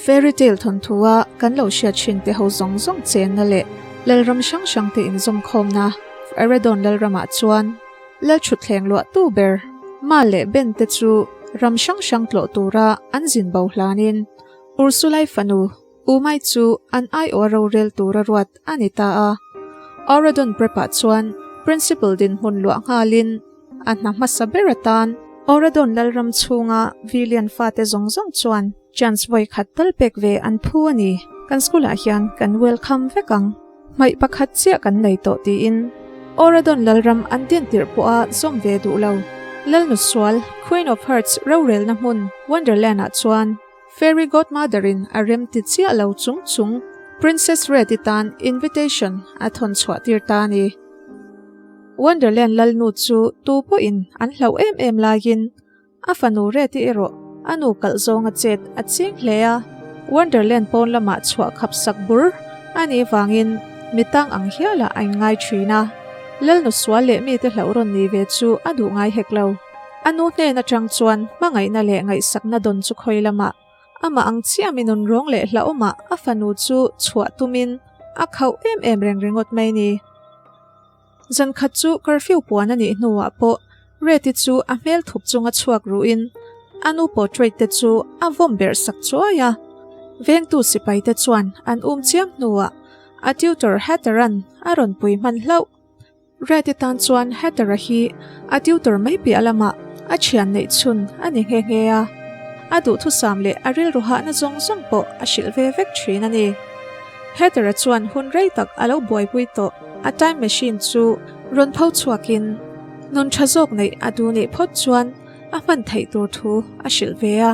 Fairy tale thawnthua kan lo hriat thin te ho zawng zawng chenna leh lalram hrang hrang te inzawmkhawmna Eredon lalramah chuan Lalthutthleng luah tu ber Ma leh Ben te chu ram hrang hrang tlawh tura an zin bo hlanin Ursulai fanu Umai chu an aiawh rorel tura ruat a ni ta a. Auradon Prep-ah chuan Principal dinhmun luah nghalin a hna hmasa ber atan Auradon Lalram chhunga Vilian fate zawng zawng chuan chance vawi khat tal pek ve an phu a ni. Kan school-ah hian kan welcome vek ang. Hmaih pakhat chiah kan nei tawh tiin Auradon Lalram an din tirh pawha zawm ve duh lo. Lalnusual, Queen of Hearts rorelna hmun Wonderland-ah chuan Fairy Godmother in a rem ti chiah lo chung chung Princess Red-i tan invitation a thawn chhuah tir ta a ni. Wonderland Lalnu chu tu pawhin an hlauh em em laiin a fanu Red-i erawh a nu kalh zawng a chet a ching hle a, Wonderland pawn lamah chhuah khap sak bur a nih vangin mi tang ang hialah a inngai thin a. Lalnu sual leh mite hlauh rawn ni ve chu a duh ngai hek lo. A nu hnen atang chuan hmangaihna leh ngaihsakna dawn chu khawi lamah amah ang chiah mi nun rawng leh hlauhawmah a fanu chu chhuah tumin a khauh em em reng ringawt mai ni. Zan khat chu curfew puan a nih hnuah pawh Reti chu a hmel thup chunga chhuak ruhin a nu portrait te chu a vawm berh sak chuai a. Vengtu sipai te chuan an um chiam hnuah a tutor Hatter-a'n a rawn pui hman hlauh. Red-i tan chuan Hatter-a hi a tutor mai piah lamah a thian neih chhun a ni nghe nghe a, a duhthusam leh a rilru hahna zawng zawng pawh a hrilh ve vek thin a ni. Hatter-a chuan hun rei tak a lo buaipui tawh a time machine chu rawn pho chhuakin nun tha zawk neih a duh nih phawt chuan a hman theih tur thu a hrilh ve a.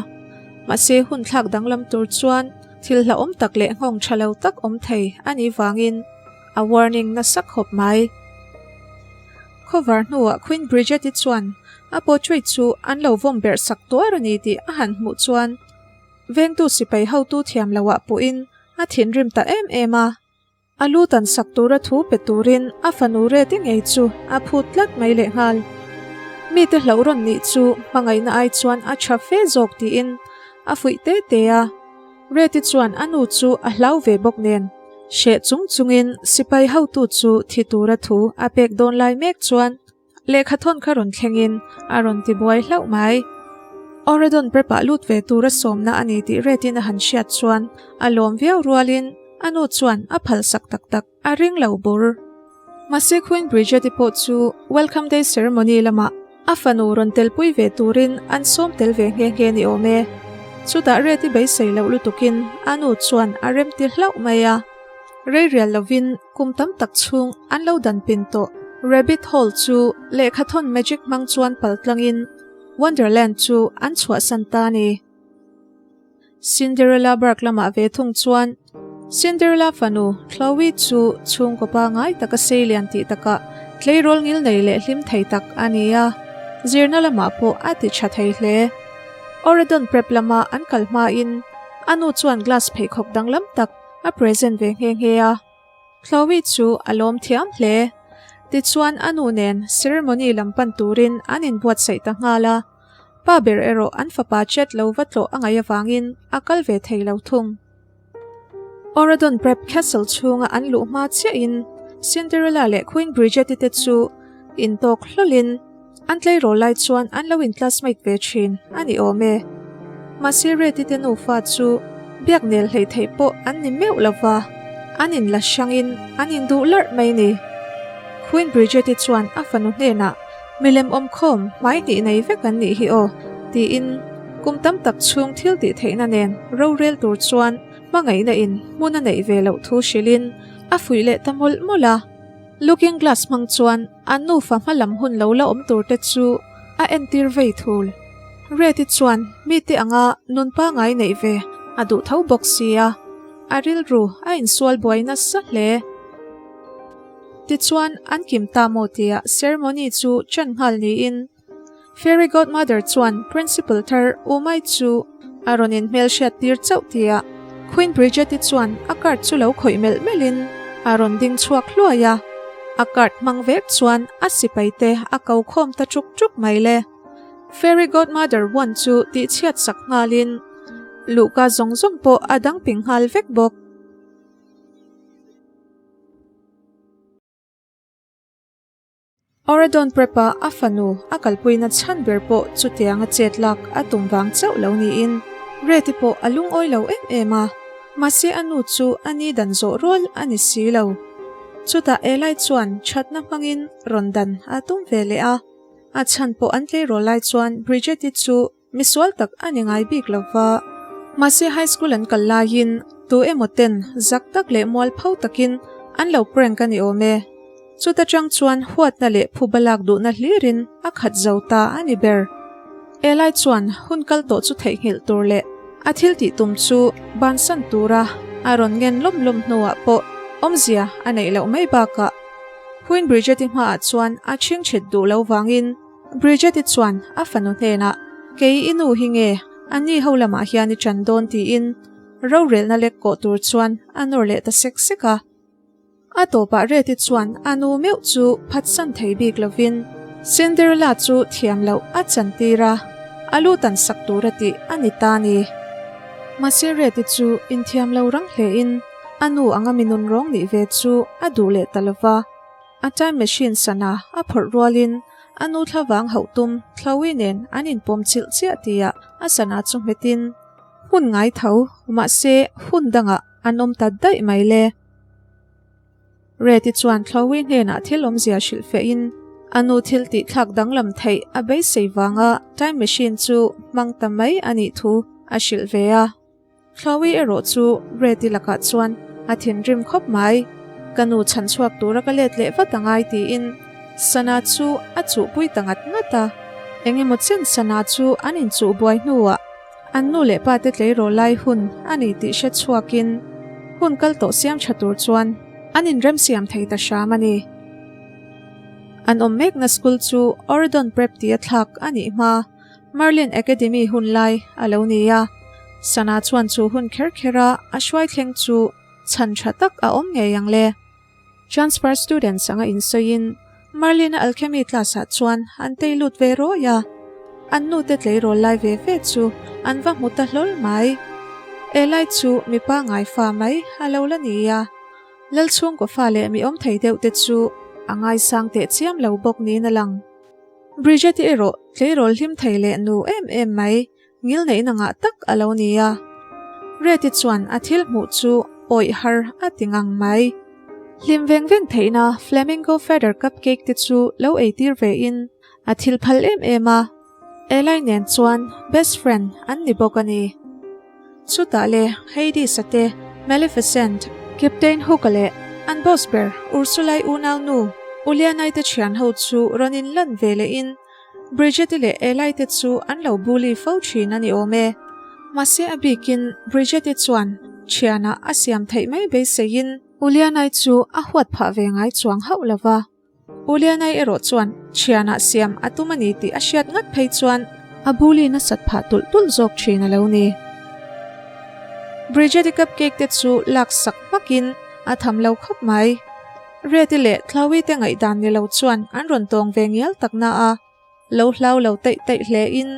Mahse hun thlak danglam tur chuan thil hlauhawm tak leh nghawng tha lo tak awm thei a nih vangin A warning nasa khawp mai. Khawvar hnuah Queen Bridget-i chuan a portrait chu an lo vawm berh sak tuar a ni tih a han hmuh chuan vengtu sipai hotu thiam loah pawhin a thinrim ta em em a. A lu tan sak tura thu pe turin a fanu Reti ngei chu a phut tlat mai lehnghal. Mite hlauh rawn nih chu hmangaihna ai chuan a tha fe zawk tiin a fuih te te a. Reti chuan a nu chu a hlau ve bawk nen, hreh chung chungin sipai hotu chu thi tura thu a pek dawn lai mek chuan lehkha thawn kha rawn thlengin a rawn ti buai hlauh mai. Oredon prep-ah lut ve tura sawmna a ni tih Retin a han hriat chuan a lawm viau rualin a nu chuan a phalsak tak tak a ring lo bur. Mahse Queen Bridget-i pawh chu Welcome Day ceremony lamah a fanu rawn telpui ve turin an sawm tel ve nghe nghe ni awm e. Chutah Red-i beisei loh lutukin a nu chuan a rem ti hlauh mai a. Rei rial lovin kum tam tak chhung an lo dan pin tawh Rabbit Hole chu lehkhathawn magic hmang chuan pal tlangin Wonderland chu an chhuahsan ta a ni. Cinderella bark lamah ve thung chuan Cinderella fanu Chloe chu chhungkaw pangngai taka sei lian tih takah tleirawl ngil nei leh hlim thei tak a ni a, zirna lamah pawh a ti tha thei hle. Oredon Prep lama an kal hmain a nu chuan glass pheikhawk danglam tak a present ve nghe nghe a. Chloe chu a lawm thiam hle. Tichuan a nu nen ceremony lam pan turin an inbuatsaih ta nghal a. Pa ber erawh an fapa chet lo va tlawh a ngaih avangin a kal ve thei lo thung. Oradon Prep Castle chhunga an luh hma chiahin Cinderella leh Queen Bridget-i te chu intawk hlawlhin an tleirawl lai chuan an lo in-classmate ve thin a ni awm e. Mahse Red-i te nufa chu biak nel hleih theih pawh an ni meuh lo va, an inla hrangin an induh larh mai ni. Queen Bridget-i chuan a fanu hnenah Milem awmkhawm hmai hnih nei vek an nih hi aw, tiin kum tam tak chhung thil tih theihna nen rorel tur chuan hmangaihna in hmun a neih ve loh thu hrilhin a fuih leh ta mawlh mawlh a. Looking glass hmang chuan an nufa hma lam hun lo la awm tur te chu a entir vei thul. Red-i chuan mite anga nun pangai neih ve a duh tho bawk sia, a rilru a insual buai nasa hle. Tichuan, an kim ta maw tia ceremony chu ṭan nghal niin Fairy Godmother chuan Principal thar Umai chu a rawn inhmelhriat tir chauh tia Queen Bridget-i chuan a card chu lo khawih melh melhin a rawn ding chhuak hluai a, a card hmang vek chuan a sipaite a ko khawm ta ṭuk ṭuk mai le. Fairy Godmother one chu tihchhiat sak nghalin. Luhka zawng zawng pawh a dang ping nghal vek bawk. Oradon Prep-a a fanu a kalpuina chhan ber pawh chutianga chet lak a tum vang chauh lo niin Reti pawh a lungawi lo em em a, mahse a nu chu a ni dan zawh rual a ni si lo. Chutah Eli chuan thatna hmangin rawn dan a tum ve leh a, a chhan pawh an tleirawl lai chuan Bridget-i chu Misual tak a ni ngai bik lo va. Mahse high school an kal laiin tu emaw ten zak tak leh mualpho takin an lo prank a ni awm e. Chuta tang chuan huatna leh phuba lak duhna hlirin a khat zo ta a ni ber. Eli chuan hun kal tawh chu theihnghilh tur leh a thil tih tum chu bansan tura a rawn ngen lawm lawm hnuah pawh awmzia a neih loh mai bakah Queen Bridget-i hmaah chuan a chhingchhit duh lo vangin Bridget-i chuan a fanu hnenah, Kei i nu hi nge a ni ho lamah hian i ṭan dawn tiin rorelna lek kawh tur chuan a nawr leh ta sek sek a. A tawpah Reti chuan a nu meuh chu phatsan thei bik lovin Cinderella chu thiam loh a chantir a, a lu tan sak tur a tih a ni ta ni. Mahse Reti chu inthiam lo rang hlein a nu anga mi nunrawng nih ve chu a duh leh ta lova. A time machine sana a phawrh rualin a nu thlavang hauh tum Chloe nen an inpawm chilh chiah tia a sana chu hmetin hun ngai tho mahse hun dangah an awm ta daih mai le. Reti chuan Chloe hnenah thil awmzia hrilh fehin a nu thil tih thlak danglam theih a beisei vanga time machine chu hmang ta mai a nih thu a hrilh ve a. Chloe erawh chu Reti lakah chuan a thinrim khawp mai. Ka nu chhan chhuak tura ka let leh vat angai tiin Sana chu a chuhpui ta ngat ngat a. Eng emaw chen Sana chu an inchuh buai hnuah an nu leh pa te tleirawl lai hun a ni tih hre chhuakin hun kal tawh siam tha tur chuan an inremsiam thei ta hram a ni. An awm mekna school chu Oredon Prep tia thlak a nih hma. Merlin Academy hun lai a lo ni a, Sana chuan chu hun kher kher a a hruai thleng chu chhan tha tak a awm ngei ang le. Transfer students anga insawiin Merlin-a Alchemy class ah chuan an tei lut ve rawi a, an nu te tleirawl lai ve ve chu an va hmu ta hlawl mai. Eli chu mipa ngai fa mai a lo la ni a, Lalchhungkaw fa leh mi awm thei deuh te chu a ngaisang teh chiam lo bawk niin a lang. Bridget-i erawh tleirawl hlim thei leh nu em em mai, ngil neihna ngah tak a lo ni a. Red-i chuan a thil hmuh chu awih har a ti ngang mai. Hlim veng veng theihna Flamingo Feather Cupcake te chu lo eitir ve in a thil phal em em a. Eli nen chuan best friend an ni bawk a ni. Chutah le Hades-a te, Maleficent, Captain Hook-a leh an boss ber Ursula-i unaunu Uliana-i te thian ho chu rawn in lan ve lehin Bridget-i leh Eli te chu an lo bully fo thin a ni awm e. Mahse a bikin Bridget-i chuan thianah a siam theih mai beiseiin Uliana-i chu a huat phah ve ngai chuang hauh lo va. U Lianai erawh chuan thianah siam a tum a ni tih a hriat ngat phei chuan a bully nasat phah tulh tulh zawk thin a lo ni. Bridget-i cupcake te chu lak sak hmakin a tham lo khawp mai. Red-i leh Chloe te ngaihdan ni lo chuan an rawn tawng ve ngial tak na a. Lo hlau lo taih taih hle in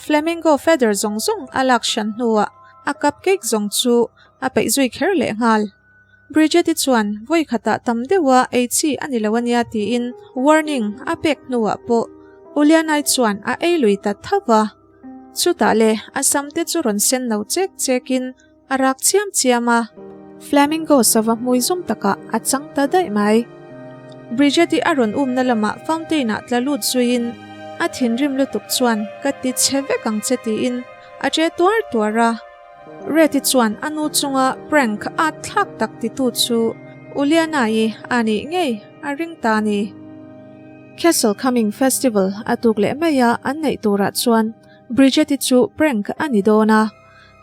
Flamingo feather zawng zawng a lak hran hnuah a cupcake zawng chu a peih zui kher leh nghal. Bridget-i chuan vawi khatah tam deuha ei chi a ni lo a nia tiin warning a pek hnuah pawh Ulianai chuan a ei lui ta tho va. Chutah le a sam te chu rawn sen no chek chekin a rak chiam chiam a, Flamingo sava hmui zum takah a chang ta daih mai. Bridget-i a rawn umna lamah fountain-ah tla lut zuiin a thinrim lutuk chuan ka ti chhe vek ang che tiin a che tuar tuar a. Reti chuan a nu chunga prank at thlak tak titu chu Uliana-i a nih ngei a ring ta a ni. Castle Coming Festival a tuk leh mai a an neih turah chuan Bridget-i chu prank a ni dawn a,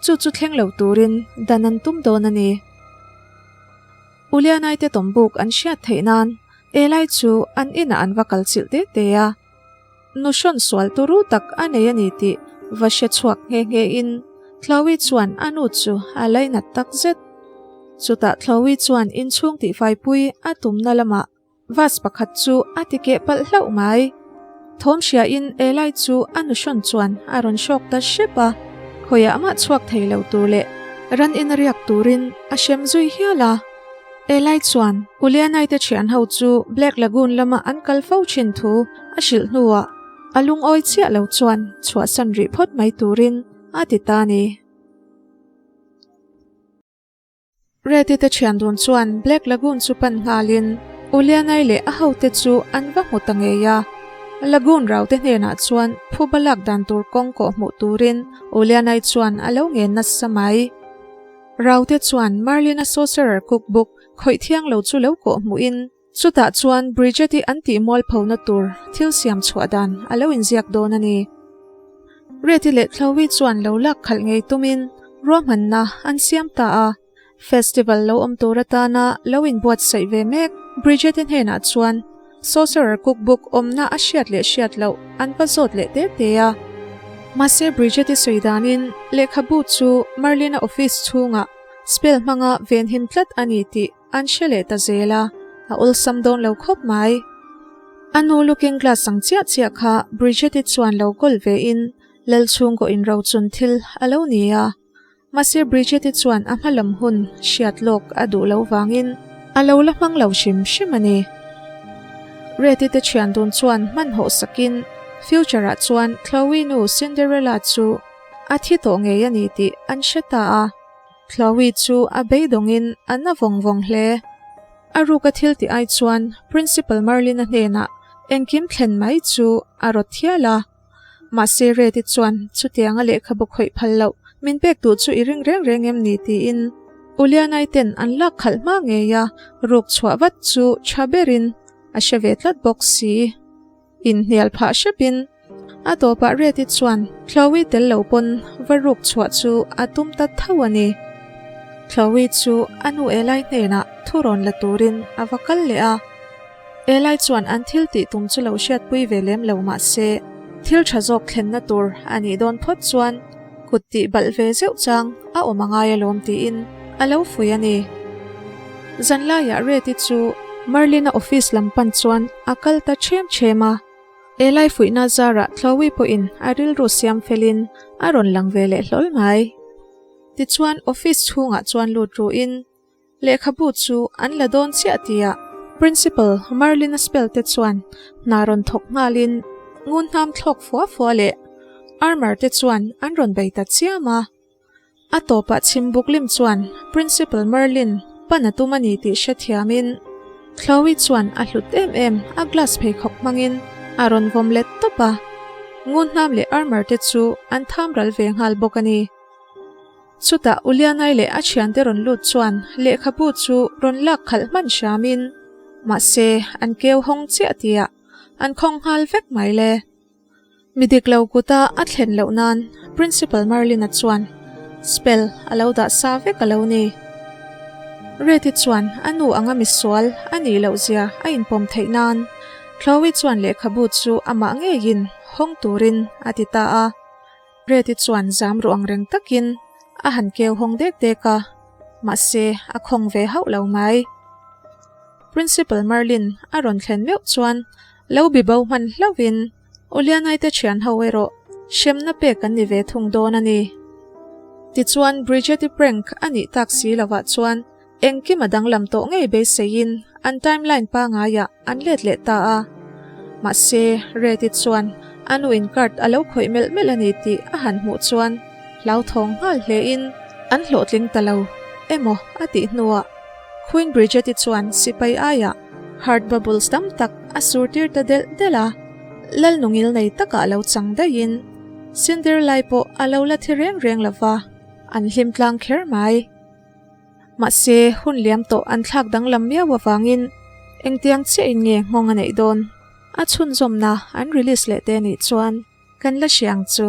chu chu thleng lo turin dan an tum dawn a ni. Uliana-i te tawmbuk an hriat theih nan Eli chu an inah an va kal chilh te te a. Nu hrawn sual turu tak a nei a ni tih va hre chhuak nghe nghe in Chloe chuan a nu chu a lainat tak zet. Chutah Chloe chuan inchhung tihfaipui a tumna lamah vase pakhat chu a ti keh palh hlauh mai. Thawm hria in Eli chu a nu hrawn chuan a rawn hrawk ta hrep a. Khawiah mah chhuak thei lo tur leh ran ina riak turin a hrem zui hial a. Eli chuan Ulianai te thian ho chu Black Lagoon lama an kal fo thin thu a hrilh hnuah a lungawi chiah lo chuan chhuahsan rih phawt mai turin a ti ta a ni. Reti te thian dun chuan Black Lagoon chu pan nghalin Ulianai leh a hote chu an va hmu ta ngei a. Lagoon rau te hnenah chuan phuba lak dan tur kawng kawh hmuh turin Ulianai chuan a lo ngen nasa mai. Rau te chuan Merlin-a Sorcerer Cookbook khawih thiang lo chu lo kawh hmuhin chutah chuan Bridget-i an tih mualphona tur thil siam chhuah dan a lo inziak dawn a ni. Reti leh Chloe chuan lo lak khalh ngei tumin ruahmanna an siam ta a. Festival lo awm tur atana lo inbuatsaih ve mek Bridget-i hnenah chuan Sorcerer Cookbook awmna a hriat leh hriat loh an va zawt leh te te a. Mahse Bridget-i sawi danin lehkhabu chu Merlin-a office chhungah spell hmanga venhim tlat a ni tih an hre leh ta zel a, a awlsam dawn lo khawp mai. A nu looking glass ang chiah chiah kha Bridget-i chuan lo kawl vein lal chhungkaw inrochun thil a lo ni a. Mahse Bridget-i chuan a hma lam hun hriat lawk a duh lo vangin a lo la hmang lo hrim hrim a ni. Red-i te thian dun chuan hmanhawh sakin future-ah chuan Chloe nu Cinderella chu a thi tawh ngei a ni tih an hre ta a. Chloe chu a beidawngin a na vawng vawng hle. A ruka thil tih ai chuan Principal Merlin-a hnenah engkim thlen mai chu a rawt thial a. Mahse Red-i chuan chutianga lehkhabu khawih phal loh min pek duh chu i ring reng reng em ni tiin Ulianai ten an lak khalh hma ngei a, ruk chhuah vat chu tha berin a hre ve tlat bawk si. Inhnial phah hrepin a tawpah Red-i chuan Chloe tel lo pawn va ruk chhuah chu a tum ta tho a ni. Chloe chu a nu Eli hnenah thu rawn la turin a va kal leh a. Eli chuan an thil tih tum chu lo hriatpui ve lem lo mah se, thil tha zawk thlenna tur a nih dawn phawt chuan kut tih balh ve zeuh chang a awm a ngai alawm tiin a lo fui a ni. Zanlaiah Red-i chu Merlin-a office lam pan chuan a kal ta ṭhem ṭhem a. Eli fuihna zarah Chloe pawhin a rilru siam felin a rawn lang ve leh hlawl mai. Tichuan office chhungah chuan lut ruhin Lehkhabu chu an la dawn chiah tia Principal Merlin-a spell te chuan hna rawn thawk nghalin ngun hnam thlawk fua fua leh armour te chuan an rawn bei ta chiam a. A tawpah chhimbuk lim chuan Principal Merlin pan a tum a ni tih hrethiamin Chloe chuan a hlut em em a glass pheikhawk hmangin a rawn vawm let tawp a, ngun hnam leh armour te chu an tham ral ve nghal bawk a ni. Chutah Ulianai leh a thiante rawn lut chuan lehkhabu chu rawn lak khalh hman hramin, mahse an keu hawng chiah tihah an khawng nghal vek mai le. Mi dik lo kuta a thlen loh nan Principal Merlin-a chuan spell a lo dah sa vek a lo ni. Red-i chuan a nu anga misual a nih loh zia a inpawm theih nan Chloe chuan lehkhabu chu amah ngeiin hawng turin a ti ta a. Reti chuan zam ruh ang reng takin a han keu hawng dek dek a, mahse a khawng ve hauh lo mai. Principal Merlin a rawn thlen meuh chuan lo bi bo hman hlauhin Ulianai te thian ho erawh hremna pek an ni ve thung dawn a ni. Tichuan Bridget-i prank a nih tak si lovah chuan Engkim a danglam tawh ngei beiseiin an timeline pangaiah an let leh ta a. Mahse, Red-i chuan a nu in card a lo khawih melh melh a ni tih a han hmuh chuan hlauthawng nghal hlein an hlawhtling ta lo emaw a tih hnuah Queen Bridget-i chuan sipai aiah heart bubbles tam tak a sur tir ta delh delh a, Lalnungil nei takah lo chang daihin Cinderella-i pawh a lo la thi reng reng lova, an hlim tlang kher mai. Mahse, hun liam tawh an thlak danglam miau avangin engtiang chiahin nge nghawng a neih dawn? A chhunzawmna an release leh te nih chuan kan la hre ang chu.